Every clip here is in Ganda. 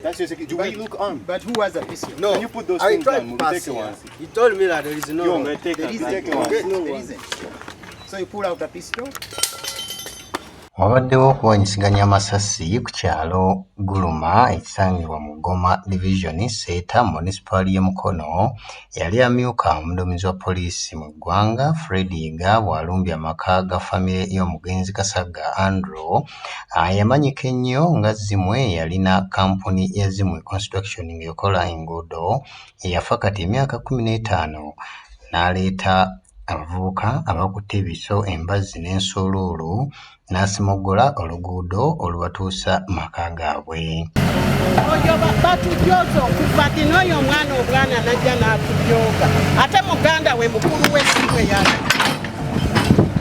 That's your security. Do we look armed? But who has a pistol? No. Can you put those I things tried down? to pass Take here. one. He told me that there is no road. There isn't. There isn't. So you pull out a pistol? Wabaddewo okuwanyisiganya amasasi ku kyalo Guluma ekisangibwa mu Goma Division Seeta Munisipaali y'e Mukono eyali amyuka omuduumizi wa poliisi mu ggwanga Fred Yiga bw'alumbye amaka ga famire y'omugenzi Kasagga Andrew eyamanyika ennyo nga Zimwe eyalina kkampuni ya Zimwe Construction ng'ekola enguudo eyafa kati emyaka 15 n'aleeta abavubuka abakutte ebiso, embazzi n'ensuuluulu n'asimoggola oluguudo olubatuusa mu maka gaabwe. Oyo batujooza okuva ddi n'oyo omwana obwana n'ajja n'atujooga ate muganda we mukulu we si bwe yali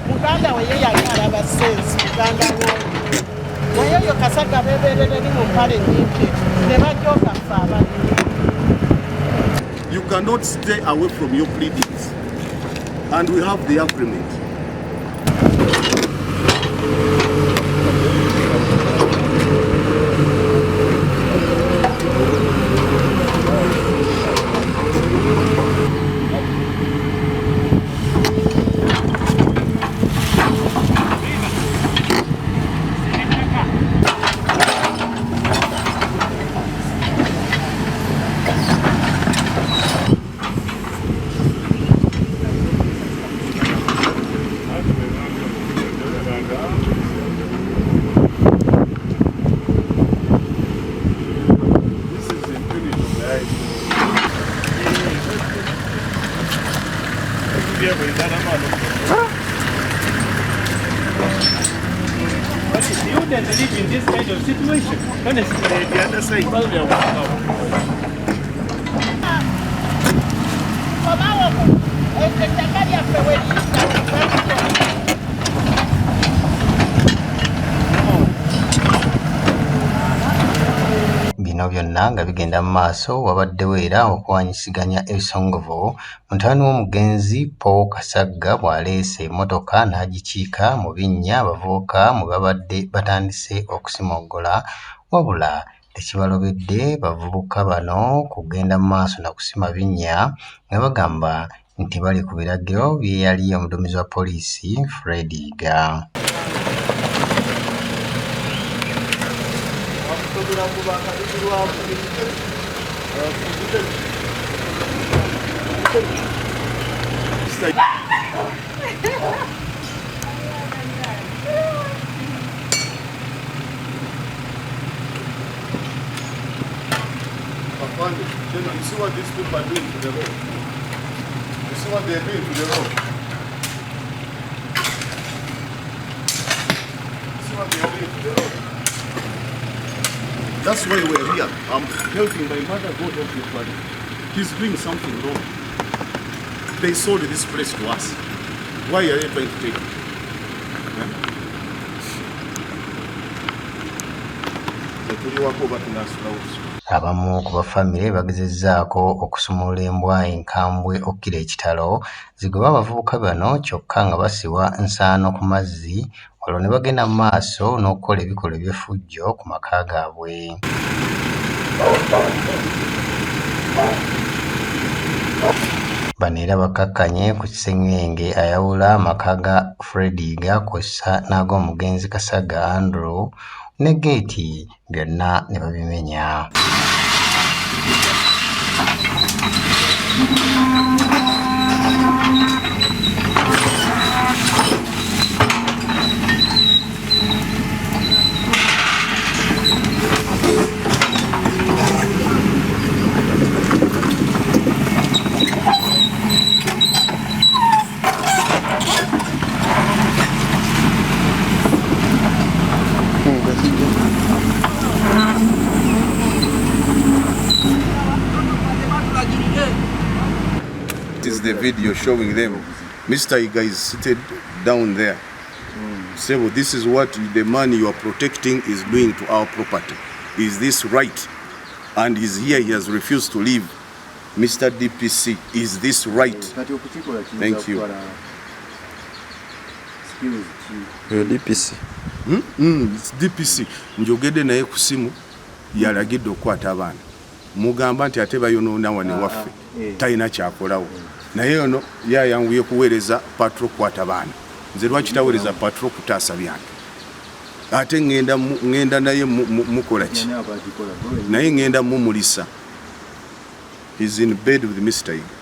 muganda we ye yali alaba sensi muganda w'oyo naye oyo Kasagga beebeerera eri mu mpale nnyimpi ne bajooga ffe abalimi. You cannot stay away from your pleadings, and we have the agreement. This is the impunity of the eyes. But you wouldn't live in this kind of situation. Honestly, The other side. Komawo ettaka lyaffe we liyita. Bino byonna nga bigenda mu maaso wabaddewo era okuwanyisiganya ebisongovu mutabani w'omugenzi Paul Kasagga bw'aleese emmotoka n'agikiika mu binnya abavubuka mwe babadde batandise okusimoggola wabula tekibalobedde bavubuka bano kugenda mu maaso na kusima binnya nga bagamba nti bali ku biragiro by'eyali omuduumizi wa poliisi Fred Yiga. Afande, you see what these people are doing to the road? You see what they're doing to the road? You see what they're doing to the road? That's why we're here. I'm helping my mother go help your father. He's doing something wrong. They sold this place to us. Why are you trying to take it? Tuli wako oba tunaasulawo? Abamu ku bafamire bagezezzaako okusumulula embwa enkambwe okukira ekitalo zigobe abavubuka bano kyokka nga basiwa nsaano ku mazzi olwo ne bagenda mu maaso n'okukola ebikolwa eby'effujjo ku maka gaabwe. Bano era bakkakkanye ku kisengenge ayawula amaka ga Fred Yiga kw'ossa n'ag'omugenzi Kasagga Andrew ne ggeeti byonna ne babimenya. It is the video showing them. Mr. Yiga is seated down there. So this is what the man you are protecting is doing to our property. Is this right? And he's here, he has refused to leave. Mr. DPC, is this right? Thank you. Oyo DPC. It's DPC. Njogedde naye ku simu. Yalagidde okukwata abaana. Mugamba nti ate bayonoona wano ewaffe, talina kyakolawo. Naye ono ye ayanguye kuweereza patrol kukwata baana. Nze lwaki taweereza patrol kutaasa byange? Ate ŋŋenda naye mukola ki? Naye ŋŋenda mumulisa. He's in bed with Mr. Yiga.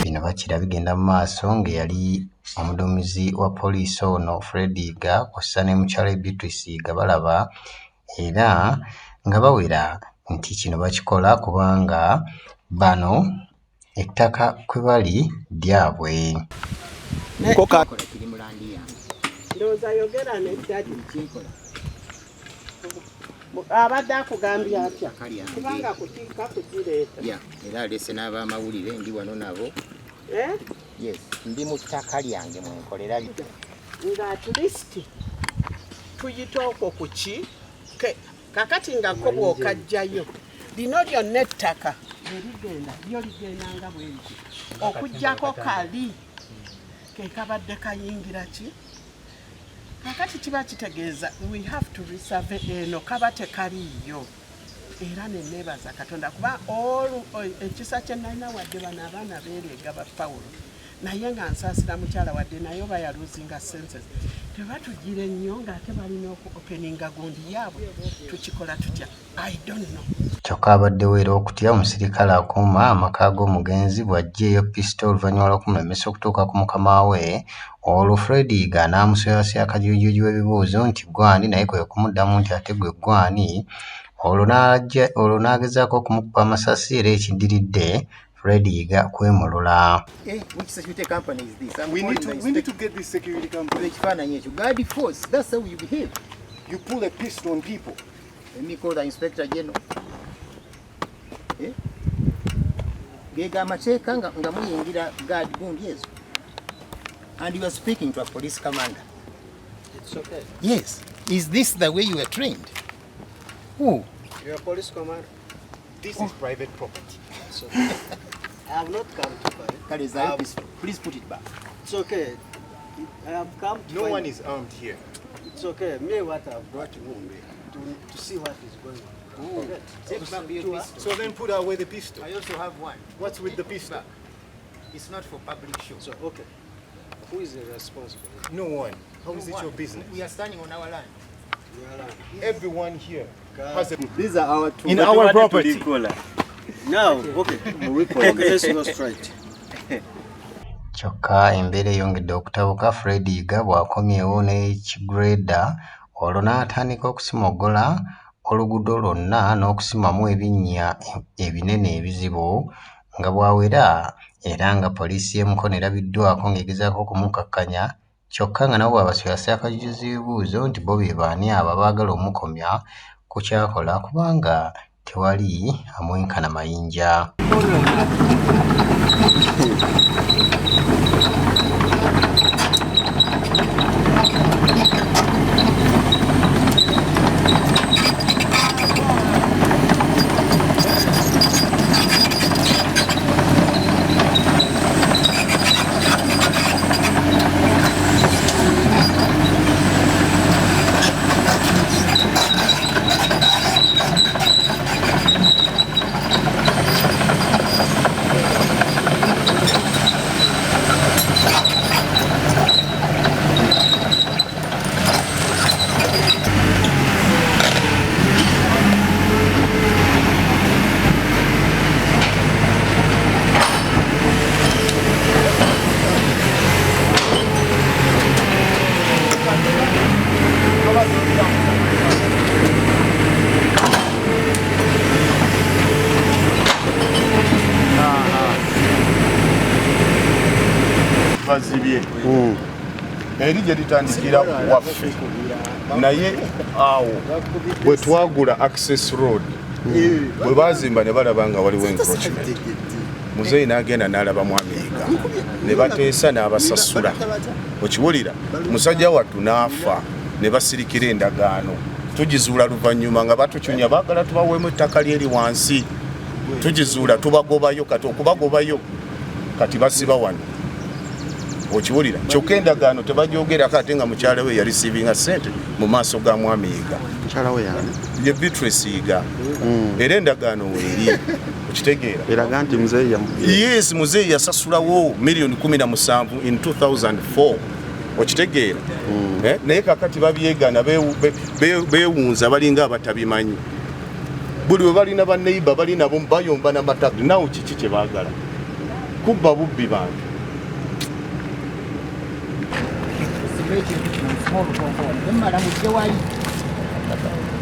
Bino bakira bigenda mu maaso ng'eyali omuduumizi wa poliisi ono Fred Yiga kw'ossa ne mukyala we Beatrice Yiga balaba era nga bawera nti kino bakikola kubanga bano ettaka kwe bali lyabwe. Ndowooza yogera ne daddy. Abadde akugambye atya? Kubanga kukiika kugireeta. Yeah, era alese n'abamawulire ndi wano nabo. Eh? Yes, ndi mu ttaka lyange mwenkolera. Nga at least tuyita okwo ku ki? Kakati nga ko bw'okajjayo lino lyonna ettaka erigenda lyo ligenda nga bwe liti okuggyako kali ke kabadde kayingira ki? Kakati kiba kitegeeza we have to resurvey eno kaba tekaliiyo. Era ne neebaza Katonda kuba ekisa kye nalina wadde bano abaana beereega ba Pawulo naye nga nsaasira mukyala wadde naye oba yaluzinga senses tebatugira ennyo ng'ate balina oku openinga gundi yaabwe tukikola tutya? I don't know. Kyokka abaddewo era okutya omusirikale akuuma amaka g'omugenzi bw'aggyeeyo pisito oluvannyuma lw'okumulemesa okutuuka ku mukama we, olwo Fred Yiga n'amusoyasoya kajuujuuju w'ebibuuzo nti ggwe ani naye kwe kumuddamu nti ate ggwe ggwe ani, olwo n'agezaako okumukuba amasasi era ekiddiridde Fred Yiga kwemulula. Which security company is this? I'm We need calling to, the we need to inspector. get this security company. Ekifaananyi ekyo guard force, that's how you behave. You pull a pistol on people. Let me call the inspector general. Eh? Gega amateeka nga muyingira guard gundi ezo. And you are speaking to a police commander. It's okay. Yes. Is this the way you were trained? Who? You're a police commander. This is private property. It's okay. I have not come to fight. Kale zaayo pistol. Please put it back. It's okay. I have come to No find one is armed here. It's okay. Me, what I've brought you to see what is going on. Okay. Take back your pistol. So then put away the pistol. I also have one. What's with the pistol? It's not for public show. So, okay. Who is the responsible? No one. How is No it one. your business? We are standing on our land. Everyone here has a... These are our two. In our property. Now, okay. Okay, let's go straight. Kyokka embeera eyongedde okutabuka Fred Yiga bw'akomyewo n'ekigreda olwo n'atandika okusimoggola oluguudo lwonna n'okusimamu ebinnya ebinene ebizibu nga bw'awera era nga poliisi y'e Mukono erabiddwako ng'egezaako okumukkakkanya kyokka nga nabo bw'abasoyasooya akajujuzi ebibuuzo nti bo be baani abo abaagala omukomya ku ky'akola kubanga tewali amwenkana mayinja. Bazibye eri gye litandikira waffe, naye awo bwe twagula access road, bwe bazimba ne balaba nga waliwo encroachment, muzeeyi n'agenda n'alaba mwami Yiga ne bateesa n'abasasula. Okiwulira? Musajja wattu n'afa ne basirikira endagaano. Tugizuula luvannyuma nga batucunya, baagala tubaweemu ettaka lyeri wansi. Tugizuula, tubagobayo. Kati okubagobayo, kati basiba wano. Okiwulira? Kyokka endagaano tebagyogerako, ate nga mukyala we yareceivinga sente mu maaso ga mwami Yiga. Mukyala we yani? Ye Beatrice Yiga. Era endagaano weeri, okitegeera? Eraga nti muzeeyi Yes, muzeeyi yasasulawo miliyoni 17 in 2004, okitegeera? Eh, naye kakati babyegana, beewunza, balinga abatabimanyi. Buli we balina baneiba bali nabo bayomba namataka. Nawo kiki kye baagala? Kubba bubbi bantu. Siba ekintu kino, nsima olukonko wano, bwemmala mujje wali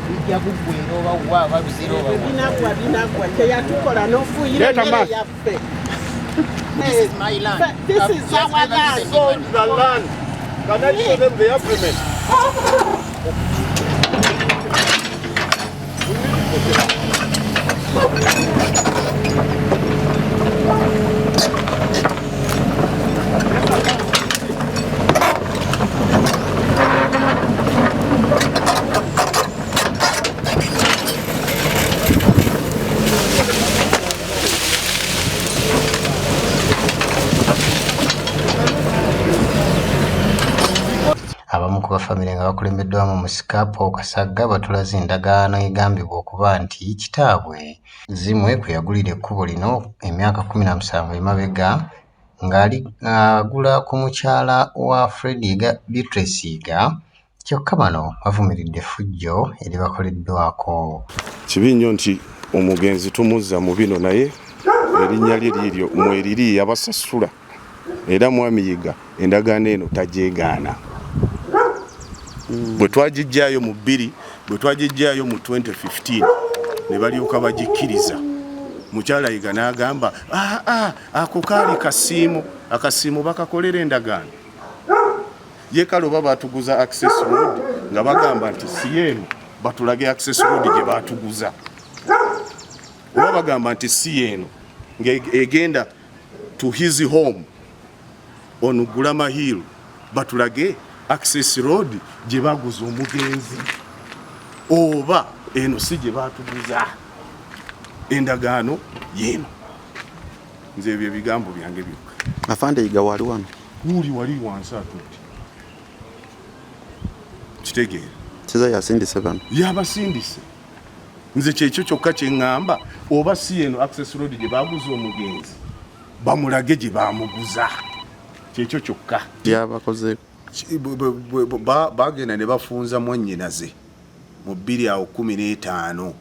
bijja kuggwera oba wa oba luzira oba wa. Binagwa, binagwa, teyatukola n'ofuuyira Leeta emmere mazi. yaffe. This is my land. This is I've our never land. listened to anybody. The land. Can I show them the agreement? Abamu ku bafamire nga bakulembeddwamu Musika Paul Kasagga batulaze endagaano egambibwa okuba nti kitaabwe Zimwe kwe yagulira ekkubo lino emyaka 17 emabega ng'ali agula ku mukyala wa Fred Yiga, Beatrice Yiga, kyokka bano bavumiridde effujjo eribakoleddwako. Kibi nnyo nti omugenzi tumuzza mu bino, naye erinnya lye liiryo mweriri, yabasasula. Era mwami Yiga endagaano eno tagyegaana. Bwe twagijjayo mu bbiri, bwe twagijjayo mu 2015 ne balyoka bagikkiriza. Mukyala Yiga n'agamba, aa ako kaali kasiimu, akasiimu bakakolera endagaano. Ye kale oba batuguza access road nga bagamba nti si eno, batulage access road gye batuguza. Oba bagamba nti si eno ng'egenda to his home on Gulama Hill, batulage access road gye baguza omugenzi, oba eno si gye batuguza. Endagaano yeeno. Nze ebyo ebigambo byange byokka. Afande Yiga wali wano? Wuli wali wansi atudde, kitegeera? Kiza yasindise bano? Yabasindise. Nze kyekyo kyokka kye ŋŋamba, oba si eno access road gye baguza omugenzi, bamulage gye bamuguza, kyekyo kyokka. Yabakoze? Bagenda ne bafunza mwannyinaze mu 2015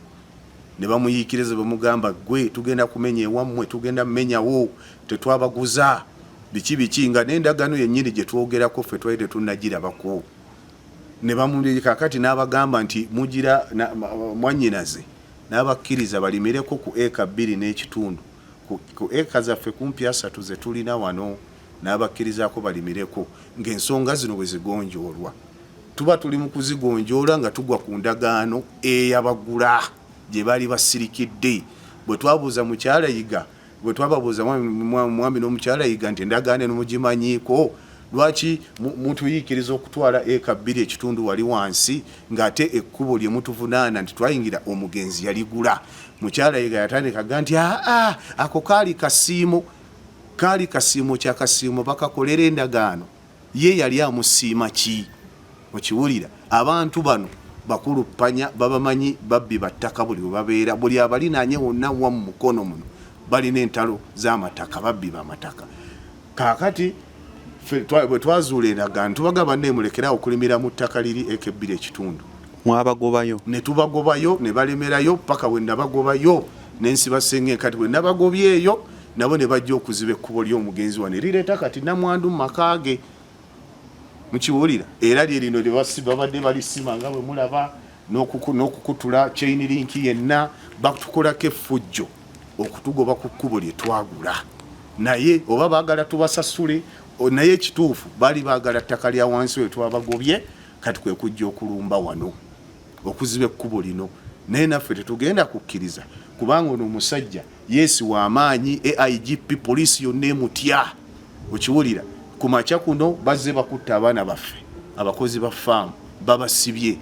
ne bamuyiikiriza, bamugamba, gwe tugenda kumenya ewammwe, tugenda mmenyawo, tetwabaguza, biki biki, nga n'endagaano yennyini gye twogerako ffe twali tetunnagirabako. Ne bamuli kakati n'abagamba nti mugira mwannyinaze n'abakkiriza balimireko ku eka 2 n'ekitundu ku eka zaffe kumpi 3 ze tulina wano, n'abakkirizaako balimireko ng'ensonga zino bwe zigonjoolwa. Tuba tuli mu kuzigonjoola nga tugwa ku ndagaano eyabagula gye baali basirikidde. Bwe twabuuza mukyala Yiga, bwe twababuuza mwami n'omukyala Yiga nti endagaano eno mugimanyiiko, lwaki mutuyiikiriza okutwala eka 2 ekitundu wali wansi ng'ate ekkubo lye mutuvunaana nti twayingira omugenzi yaligula? Mukyala Yiga yatandika ga nti aa ako kaali kasiimo, kaali kasiimo. Kyakasiimo bakakolera endagaano? Ye yali amusiima ki? Okiwulira? Abantu bano bakulu panya, babamanyi babbi battaka buli webabeera, buli abalinaanye wonna wa mu Mukono muno balina entalo z'amataka, babbi bamataka. Kaakati bwe twazuula endagaano, tubagamba nne mulekerawo okulimira mu ttaka liri eka 2 ekitundu. Mwabagobayo? Ne tubagobayo ne balemerayo paka we nabagobayo nensiba senge. Kati bwe nabagobyeyo nabo ne bajja okuziba ekkubo ly'omugenzi wano erireeta kati namwandu mu maka ge. Mukiwulira? Era lye lino lye babadde balisima nga bwe mulaba n'okukutula chain link yenna, batukolako effujjo okutugoba ku kkubo lye twagula. Naye oba baagala tubasasule Naye ekituufu baali baagala ttaka lya wansi we twabagobye, kati kwe kujja okulumba wano okuziba ekkubo lino. Naye naffe tetugenda kukkiriza, kubanga ono omusajja yeesi w'amaanyi. AIGP, poliisi yonna emutya. Okiwulira, ku makya kuno bazze bakutta abaana baffe, abakozi ba faamu babasibye.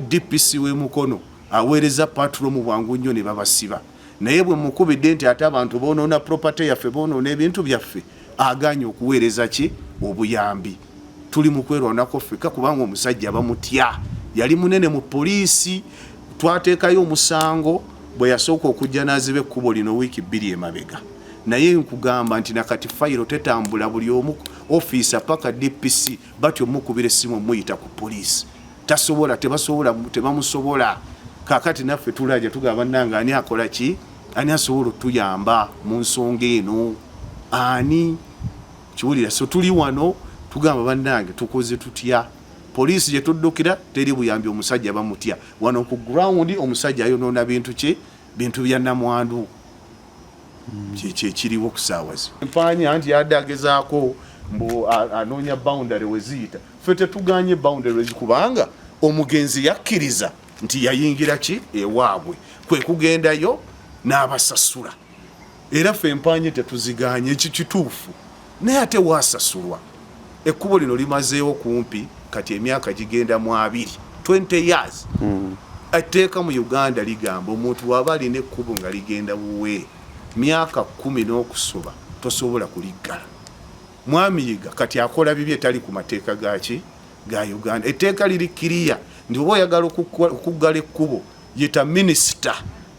DPC w'e Mukono aweereza patrol mu bwangu nnyo ne babasiba. Naye bwe mukubidde nti ate abantu bonoona property yaffe, bonoona ebintu byaffe, aganye okuweereza ki obuyambi. Tuli mu kwerwanako ffekka, kubanga omusajja bamutya, yali munene mu poliisi. Twateekayo omusango bwe yasooka okujja n'aziba ekkubo lino wiiki 2 emabega, naye nkugamba nti nakati fayiro tetambula. Buli omu, ofiisa paka DPC, batyo omukubira essimu omuyita ku poliisi, tasobola, tebasobola, tebamusobola. Kakati naffe tulaja tugamba, bannange, ani akola ki? Ani asobola otuyamba mu nsonga eno? Ani kiwulira? So tuli wano tugamba, bannange, tukoze tutya? Poliisi gye tuddukira teri buyambi, omusajja bamutya. Wano ku ground omusajja ayonoona bintu ki, bintu bya namwandu. Kyekyo ekiriwo ku saawa zi mpaanya nti yadde agezaako mbu anoonya boundary weziyita. Ffe tetuganye boundaries, kubanga omugenzi yakkiriza nti yayingira ki ewaabwe, kwe kugendayo n'abasasula. Era ffe empanye tetuziganye, ekyo kituufu, naye ate waasasulwa. Ekkubo lino limazeewo kumpi kati emyaka gigenda mu 20, 20 years. Etteeka mu Uganda ligamba omuntu waba alina ekkubo nga ligenda wuwe myaka 10 n'okusoba, tosobola kuliggala. Mwami Yiga kati akola bibye, tali ku mateeka gaki ga Uganda. Etteeka liri kiriya nti oba oyagala okuggala ekkubo, yita minisita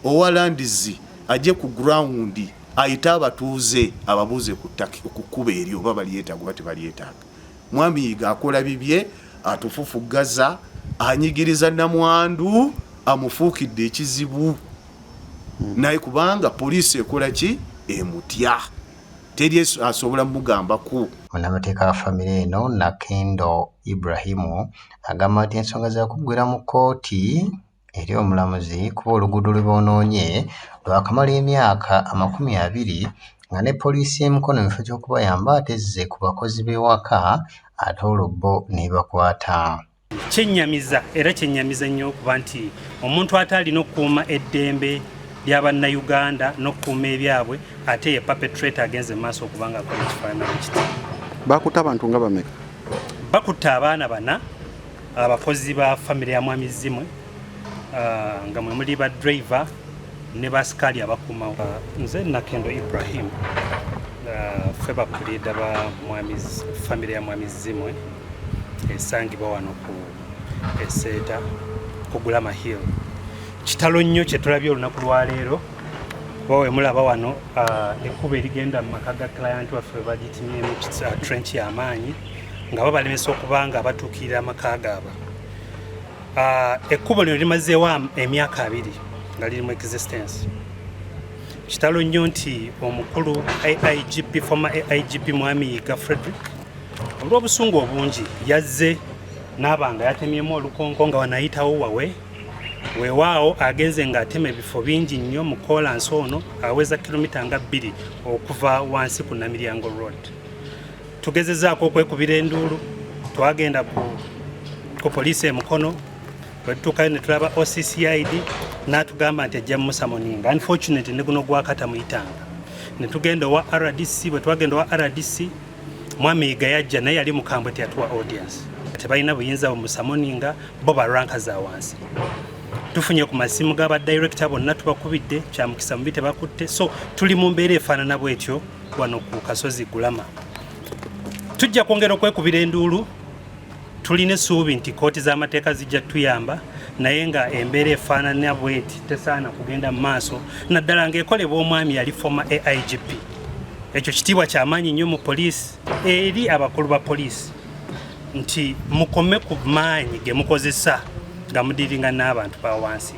owa lands ajje ku ground, ayite abatuuze, ababuuze ku ttaka, ku kkubo eryo, oba balyetaaga oba tebalyetaaga. Mwami Yiga akola bibye, atufufuggaza, anyigiriza namwandu, amufuukidde ekizibu. Naye kubanga poliisi ekola ki, emutya, teri asobola mugambako. Munnamateeka wa famire eno, Nakendo Ibrahimu, agamba nti ensonga zakuggwera mu kkooti eri omulamuzi, kuba oluguudo lwe boonoonye lwakamala emyaka 20, nga ne poliisi y'e Mukono mu kifo ky'okubayamba ate ezze ku bakozi b'ewaka, ate olwo bo n'ebakwata. Kyennyamiza, era kyennyamiza nnyo okuba nti omuntu ate alina okukuuma eddembe lya Bannayuganda n'okukuuma ebyabwe, ate ye perpetrator agenze mu maaso okuba nga akola ekifaananyi kiti. Bakutte abantu nga bameka? Bakutte abaana bana, abakozi ba famire ya Mwami Zimwe, nga mwe muli ba driver ne basikaali abakuumawo. Nze Nakendo Ibrahim, ffe bapuliida ba mwami famire ya Mwami Zimwe esangibwa wano ku Eseeta ku Gulama Hill. Kitalo nnyo kye tulabye olunaku lwaleero, kuba we mulaba wano, ekkubo erigenda mu maka ga client waffe bagitimyemu trench y'amaanyi nga babalemesa okuba nga batuukirira amaka gaabwe. Ekkubo lino limazeewo emyaka 20 nga liri mu existence. Kitalo nnyo nti omukulu AIGP, former AIGP Mwami Yiga Frederick, olw'obusungu obungi yazze n'aba nga yatemyemu olukonko nga wanayitawo wawe. Weewaawo agenze ng'atema ebifo bingi nnyo mu koolansi ono aweza kilomita nga 2 okuva wansi ku Namiryango Road. Tugezezaako okwekubira enduulu, twagenda ku poliisi e Mukono. Bwe tutuukayo ne tulaba OCCID, n'atugamba nti ajja musummoninga. Unfortunately ne guno gwakata muyitanga ne tugenda owa RDC. Bwe twagenda owa RDC, Mwami Yiga yajja, naye yali mukambwe, teyatuwa audience. Tebalina buyinza bumusummoninga, bo ba rank za wansi. Tufunye ku masimu g'aba director bonna, tubakubidde, kyamukisa mubi tebakutte. So tuli mu mbeera efaanana bwetyo wano ku kasozi Gulama. Tujja kwongera okwekubira enduulu. Tulina essuubi nti kooti z'amateeka zijja tuyamba, naye nga embeera efaanana bweti tesaana kugenda mu maaso, naddala ng'ekolebwa omwami yali former AIGP. Ekyo kitiibwa kyamaanyi nnyo mu poliisi. Eri abakulu ba poliisi nti mukome ku maanyi ge mukozesa nga mudealinga n'abantu ba wansi.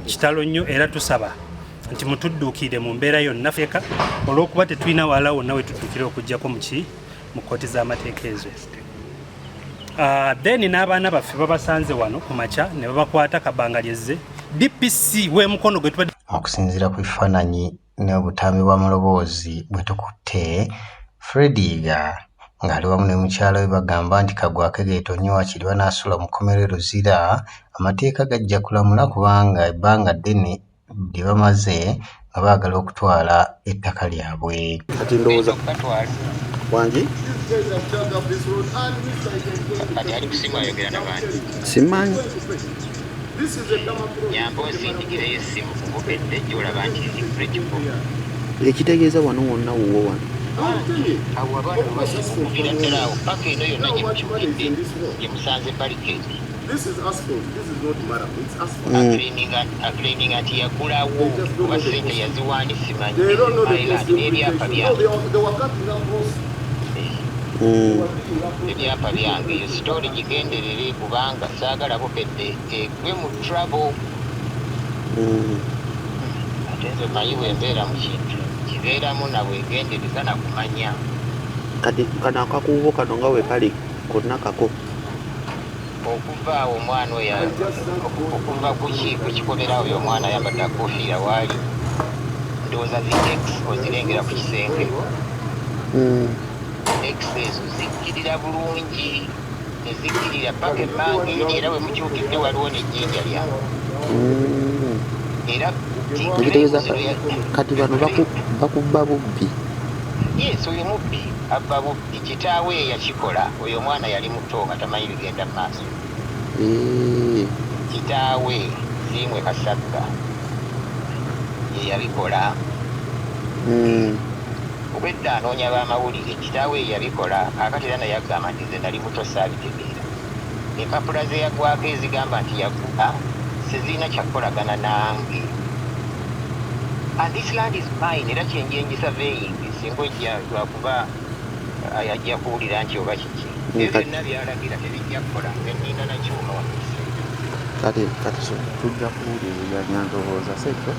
Kitalo nnyo, era tusaba nti mutudduukirire mu mbeera yonna feka, olw'okuba tetulina wala wonna we tuddukira okugjako muki mu kkooti z'amateeka ezo. Then n'abaana baffe babasanze wano ku makya ne babakwata kabanga lyezze DPC w'emukono gwe tubadde. Okusinziira ku bifaananyi n'obutambi bw'amaloboozi bwe tukutte, Fred Yiga. ng'ali wamu ne mukyala we bagamba nti Kagwake geetonye waakiri banaasula mu kkomera e Luzira, amateeka gajja kulamula kubanga ebbanga ddene lye bamaze nga baagala okutwala ettaka lyabwe. Kati ndowooza wangi simanyi. Ekitegeeza wano wonna wuwo wano. This is asphalt. This is not murram. It's asphalt. They don't know the cost implications. No, they were cutting across. Ebyapa byange eyo sitoori gigenderere kubanga saagala Bukedde egwe mu trouble. Ate nze manyi bwe mbeera mu kintu kibeeramu na bwegendereza na kumanya. Kati kano akakuubo kano nga we kali konna kako. Okuva awo omwana oyo okuva ku kikomera oyo omwana ayambadde akoofiira waali ndowooza zi x ozirengera ku kisenge. X ezo zikkirira bulungi ne zikkirira paka emmanga eri era we mukyukidde waliwo n'ejjinja lyange. Era ekitegeeza kati bano bakubba bubbi. Yes, oyo mubbi abba bubbi. Kitaawe yakikola oyo omwana yali muto nga tamanyi bigenda mu maaso. Kitaawe Siimwe Kasagga ye yabikola. Obwedda anoonya b'amawulire kitaawe ye yabikola kaakati era naye agamba nti nze nali muto saabitegeera. Empapula ze yagwako ezigamba nti yagula sezirina kyakukolagana nange. And this land is mine era kyenje ngisurveying singa ojja lwakuba ajja kuwulira nti oba kiki. Ebyo byonna byalagira tebijja kukola nze nninda na kyuma wano ekisenge. Kati kati tujja kuwuliriziganya ndowooza si ekyo?